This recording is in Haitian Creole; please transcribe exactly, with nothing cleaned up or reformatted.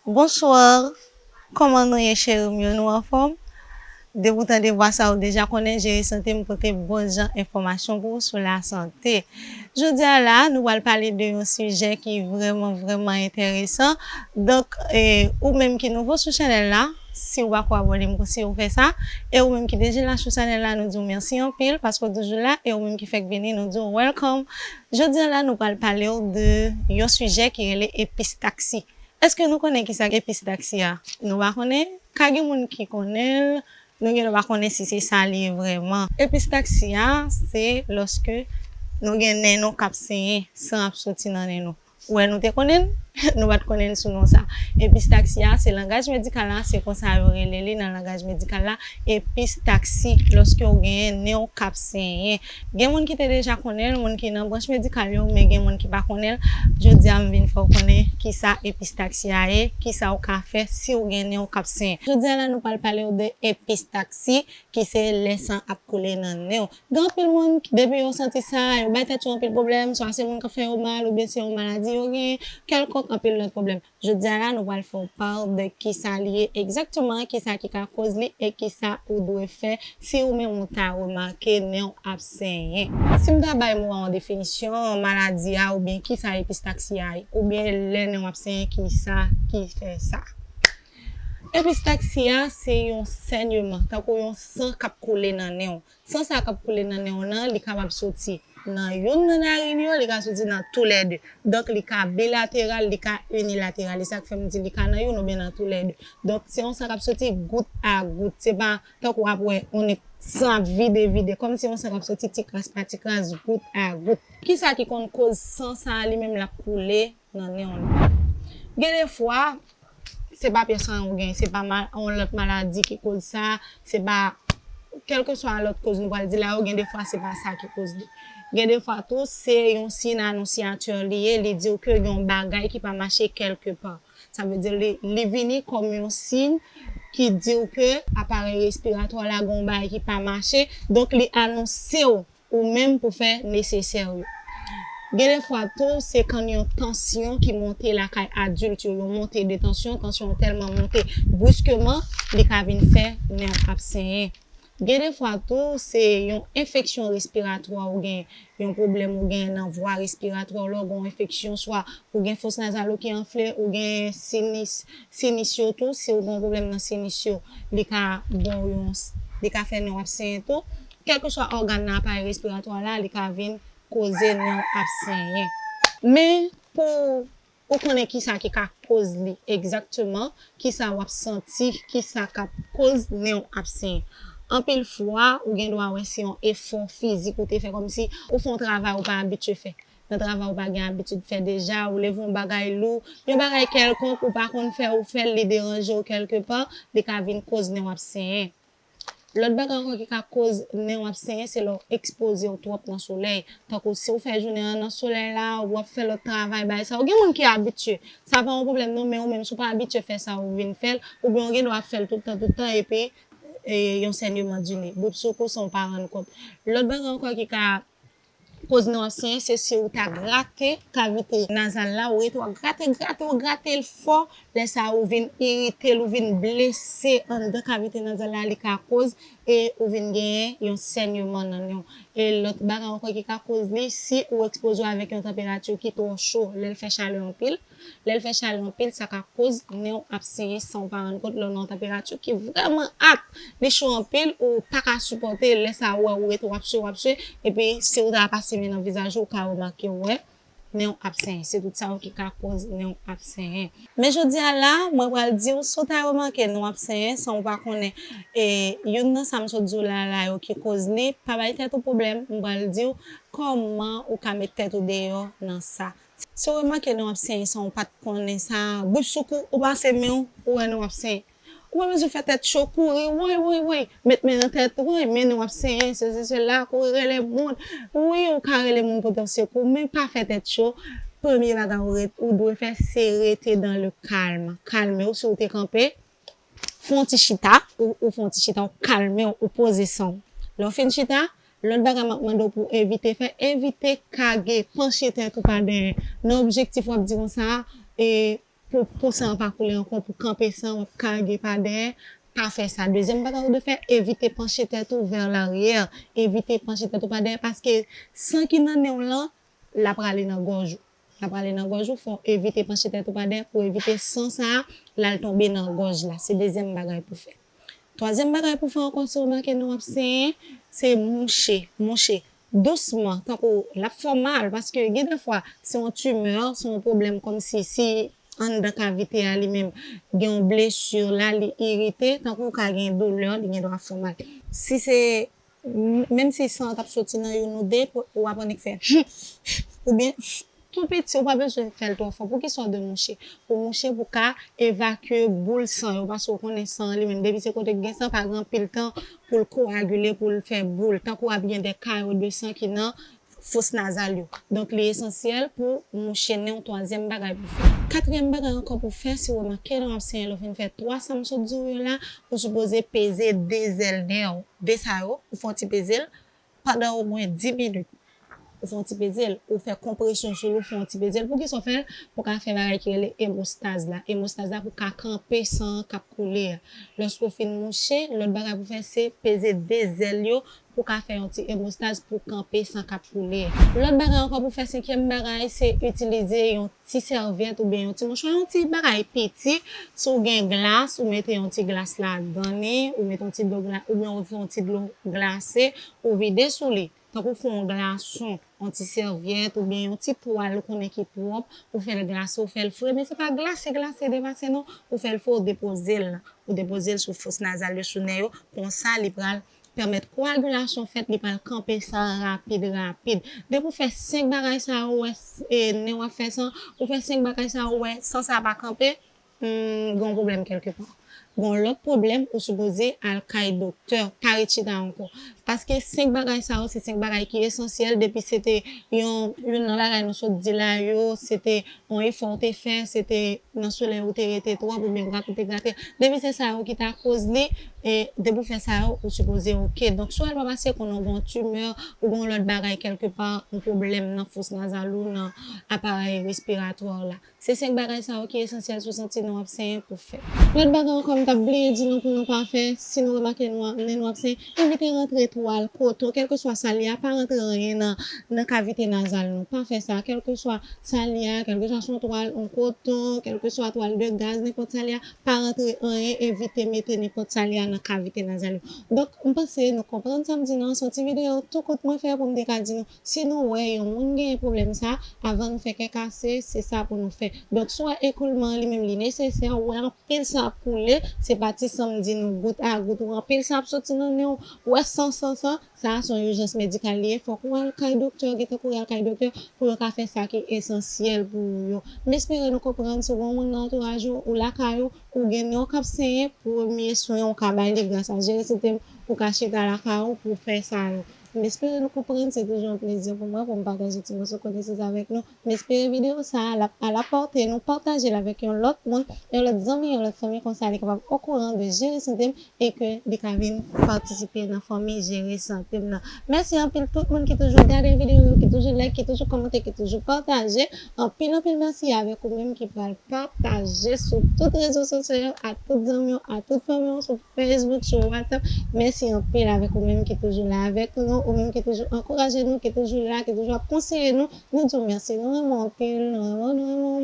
Bonsoir, kòman nou ye cheri m yo, nou anfòm? Depi w tande vwa sa ou deja konnen Jere Sante m pote bon jan enfòmasyon pou ou sou lasante. Jodi a la, nou pral pale de yon sijè ki vrèman, vrèman enteresan. Donk, e, ou menm ki nouvo sou chanèl la, si ou pako abòne m konsi ou fè sa, e ou menm ki deja la sou chanèl la, nou di w mèsi anpil paske w toujou la, e ou menm ki fèk vini, nou di w welcome. Jodi a la, nou pral pale w de yon sijè ki rele epistaksi. Èske nou konnen kisa epistaksi a? Nou pa konnen? Ka gen moun ki konnen l, nou gen dwa pa konnen si se sa li ye vrèman. Epistaksi a, se lòske nou gen nen nou k ap senyen, san ap soti nan nen nou. Ou wè nou te konnen l? Nou pa t konnen l sou non sa. Epistaksi a, se langaj medikal la, se konsa yo rele li nan langaj medikal la, epistaksi, lòske w genyen nen w k ap senyen. Gen moun ki te deja konnen l, moun ki nan branch medikal yo, men gen moun ki pa konnen l. Jodi a, m vin fè w konnen kisa epistaksi a ye, kisa w ka fè si w gen nen w k ap senyen. Jodi a la, nou pral pale w de epistaksi, ki se lè san ap koule nan nen w. Gen anpil moun, depi yo santi sa, yo bay tèt yo anpil pwoblèm, swa se moun k ap fè yo mal, oubyen se yon maladi yo genyen, kèlkonk anpil lòt pwoblèm. Jodi a la, nou pral fè w pa de kisa li ye egzakteman, kisa ki ka koz li, e kisa ou dwe fè si ou menm ou ta remake nen w ap senyen. Si m ta bay mo a yon definisyon, maladi a oubyen kisa epistaksi a ye, oubyen lè nen w ap senyen, kisa ki fè sa? Epistaksi a se yon sènyeman, tankou yon san k ap koule nan nen w. San sa k ap koule nan nen w nan, li kapab soti nan youn nan narin yo, li ka soti nan toulède. Donk, li ka bilateral, li ka inilateral. E sa k fè m di li ka nan youn oubyen nan toulède. Donk, se yon san k ap soti gout a gout. Se pa tankou w ap wè yon nèg san ap vide, vide. Kòmsi yon san k ap soti ti kras pa ti kras, gout a gout. Kisa ki konn koz san sa a li menm l ap koule nan nen w nan? Gen defwa, se pa pyès anyen ou gen, se pa mal, yon lòt maladi ki koz sa, se pa kèlkeswa lòt koz nou pral di la yo, gen defwa se pa sa ki koz li. Gen defwa tou, se yon siy anonsyatè li ye, li di w ke gen yon bagay ki pa mache kèlkepa. Sa vle di li, li vini kòm yon siy ki di w ke aparèy respiratwa la gen yon bagay ki pa mache, donk li anonse w ou menm pou fè nesesè yo. Gen defwa tou, se kan yon tansyon ki monte lakay adilt yo, yon monte de tansyon, tansyon an tèlman monte briskeman, li ka vin fè nen w ap senyen. Gen defwa tou, se yon enfeksyon respiratwa ou gen, yon pwoblèm ou gen nan vwa respiratwa w, lè w gen yon enfeksyon, swa ou gen fòs nazal ou ki anfle, ou gen sinis, sinis yo tou, si ou gen yon pwoblèm nan sinis yo, li ka ba w yon, li ka fè nen w ap senyen tou. Kèlkeswa ògàn nan aparèy respiratwa la, li ka vin koze nen w ap senyen. Men, pou ou konnen kisa ki ka koz li egzakteman, kisa w ap santi, kisa k ap koz nen w ap senyen. Anpil fwa, ou gen dwa wè se yon efò fizik ou te fè, kòmsi ou fè yon travay ou pa abitye fè. Nan travay ou pa gen abitid fè deja, ou leve yon bagay lou, yon bagay kèlkonk ou pa konn fè, ou fè l, li deranje w kèlkepa, li ka vin koz nen w ap senyen. Lòt bagay ankò ki ka koz nen w ap senyen, se lè w ekspoze w twòp nan solèy. Tankou si w fè jounen an nan solèy la, w ap fè lòt travay, bagay sa yo. Gen moun ki abitye. Sa pa yon pwoblèm non, men ou menm, si w pa abitye fè sa, ou vin fè l, oubyen w gen dwa ap fè l tout tan, tout tan, epi, e, yon sènyeman di nen. Bout sou kou san w pa rann kont. Lòt bagay ankò ki ka koz nen w ap senyen, se si w ta grate kavite nazal la, ou rete w ap grate, grate, w grate l fò, lè sa a ou vin irite l, ou vin blese anndan kavite nazal la, li ka koz, e ou vin genyen yon sènyeman nan nen w. E lòt bagay ankò ki ka koz li, si ou ekspoze w avèk yon tanperati ki twò cho, lè l fè chalè anpil, Lè l fè chalè anpil, sa ka koz nen w ap senyen san w pa rann kont lè w nan yon tanperati ki vrèman at. Li cho anpil, ou pa ka sipòte, lè sa a ou wè ou rete w ap swe, w ap swe, epi si w ta pase men nan vizaj ou, ou ka remake w wè nen w ap senyen. Se tout sa yo ki ka koz nen w ap senyen. Men jodi a la, mwen pral di w, si w ta remake nen w ap senyen san w pa konnen, e, youn nan sa m sot di w la, la yo ki koz li, pa bay tèt ou pwoblèm, m pral di w kòman ou ka met tèt ou deyò nan sa. Si w remake nen w ap senyen san w pa t konnen sa, bouch sou kou, ou pase men w, ou wè nen w ap senyen. Ou pa bezwen fè tèt cho, kouri, woy, woy, woy, met men nan tèt, woy, men nen w ap senyen, sesi, sela, kouri rele moun. Wi, ou ka rele moun pou te sekou, men pa fè tèt cho. Premye bagay ou ret-, ou dwe fè, se rete dans le calme. Kalme w, si w te kanpe, fè yon ti chita, ou, ou fè yon ti chita, ou kalme w, ou poze san w. Lè w fin chita, lòt bagay m ap mande w pou w evite fè, evite kage, panche tèt ou pa dèyè. Nan objektif w ap di konsa, e, pou, pou san an pa koule ankò, pou kanpe san, w ap kage pa dèyè, pa fè sa. Dezyèm bagay ou dwe fè, evite panche tèt ou vè laryè. Evite panche tèt ou pa dèyè, paske san ki nan nen w lan, l ap rale nan gòj ou. L ap rale nan gòj ou, fò w evite panche tèt ou pa dèyè pou evite san sa a, l al tonbe nan gòj la. Se dezyèm bagay pou fè. Twazyèm bagay pou fè ankò, si w remake nen w ap senyen, se mouche, mouche. Dousman, tankou l ap fè w mal, paske gen de fwa, se yon timè, se yon pwoblèm kòmsi si anndan kavite a li menm gen yon blesi la, li irite, tankou w ka gen doulè, li gen dwa fè w mal. Si se, menm si san an t ap soti nan youn ou de, w ap annik fè, oubyen tou piti, ou pa bezwen fè l twò fò. Poukisa w dwe mouche? Ou mouche pou ka evakye boul san yo, paske w konnen san an li menm, depi se kote k gen san, pa gen anpil tan pou l koagile, pou l fè boul. Tankou ap gen de kayo de san ki nan fos nazal yo. Donk, li esansyèl pou mouche nen w, twazyèm bagay pou fè. Katriyèm bagay ankò pou fè, si w remake nen w ap senyen, lè w fin fè twa sa m sot di w yo la, ou sipoze peze de zèl nen w. De sa yo, ou fè yon ti peze l pandan omwen dis minit. Ou fè yon ti peze l, ou fè konpresyon sou li, ou fè yon ti peze l. Poukisa w fè l? Pou w ka fè bagay ki rele emostaz la. Emostaz la pou w ka kanpe san an k ap koule a. Lòske w fin mouche, lòt bagay pou w fè se peze de zèl yo pou w ka fè yon ti emostaz pou kanpe san k ap koule. Lòt bagay ankò pou fè, senkyèm bagay, se itilize yon ti sèvyèt oubyen yon ti mouchwa, yon ti bagay piti. Si w gen glas, ou mete yon ti glas ladan li, ou mete yon ti dlo gla-, oubyen ou fè yon ti dlo glase, ou vide sou li. Tankou fè yon glason, yon ti sèvyèt oubyen yon ti twal ou konnen ki pwòp, ou fè l glase, ou fè l fre, men se pa glase, glase depase non, ou fè l fre, ou depoze l, ou depoze l sou fos nazal yo, sou nen yo, konsa li pral pèmèt koagilasyon fèt, li pral kanpe san rapid, rapid. Depi w fè senk bagay sa yo, ou wè, e, nen w ap fè san, ou fè senk bagay sa yo, ou wè, san sa pa kanpe, hmm, gen yon pwoblèm kèlkepa. Gen yon lòt pwoblèm, ou sipoze al kay doktè, pa ret chita ankò. Paske senk bagay sa yo, se senk bagay ki esansyèl, depi se te yon, youn nan bagay nou sot di la yo, se te yon efò w te fè, se te nan solèy ou te rete twòp oubyen grat ou te grate. Depi se sa yo ki ta koz li, e depi w fè sa yo, ou sipoze oke. Donk, si w al pa maske konnen w gen yon timè, ou gen yon lòt bagay kèlkepa, yon pwoblèm nan fos nazal ou, nan aparèy respiratwa w la. Se senk bagay sa yo ki esansyèl si w santi nen w ap senyen pou fè. Lòt bagay ankò m t ap bliye di nou pou nou pa fè, si nou remake nen nou ap senyen, evite rantre twal, koton, kèlkeswa sa l ye a, pa rantre anyen nan, nan kavite nazal nou. Pa fè sa, kèlkeswa sa l ye a, kèlkeswa se yon twal, yon koton, kèlkeswa twal de gaz, nenpòt sa l ye a, pa rantre anyen, evite mete nenpòt sa l ye a nan kavite nazal yo. Donk, m panse nou konprann sa m di nou an, se yon ti videyo tou kout mwen fè pou m te ka di nou, si nou wè yon moun genyen pwoblèm sa, avan nou fè kè kase, se sa pou nou fè. Donk, si w wè ekoulman an li menm li nesesè, ou wè anpil san ap koule, se pa ti san m di nou, gout a gout, ou wè anpil san ap soti nan nen w, ou wè san, san, san, sa a se yon ijans medikal li ye, fòk ou al kay doktè, gentan kouri al kay doktè pou yo ka fè sa ki esansyèl pou ou yo. M espere nou konprann, si w gen yon moun nan antouraj ou, ou lakay ou, ou gen nen w k ap senyen, premye swen ou ka bay li gras a Jere Sante m, ou ka chita lakay ou pou fè sa yo. M espere nou konprann, se toujou yon plezi pou mwen pou m pataje ti moso konesans avèk nou. M espere videyo sa a l ap al apòte nou, pataje l avèk yon lòt moun, yon lòt zanmi, yon lòt fanmi, konsa li kapab okouran de Jere Sante m e ke li ka vin patisipe nan fanmi Jere Sante m nan. Mèsi anpil tout moun ki toujou gade videyo yo, ki toujou like, ki toujou kòmante, ki toujou pataje. Anpil, anpil mèsi avèk ou menm ki pral pataje sou tout rezo sosyo yo, a tout zanmi w, a tout fanmi w, sou Facebook, sou WhatsApp. Mèsi anpil avèk ou menm ki toujou la avèk nou, ou menm ki toujou ankouraje nou, ki toujou la, ki toujou ap konseye nou. Nou di w mèsi, nou renmen w anpil, nou renmen w, nou renmen w.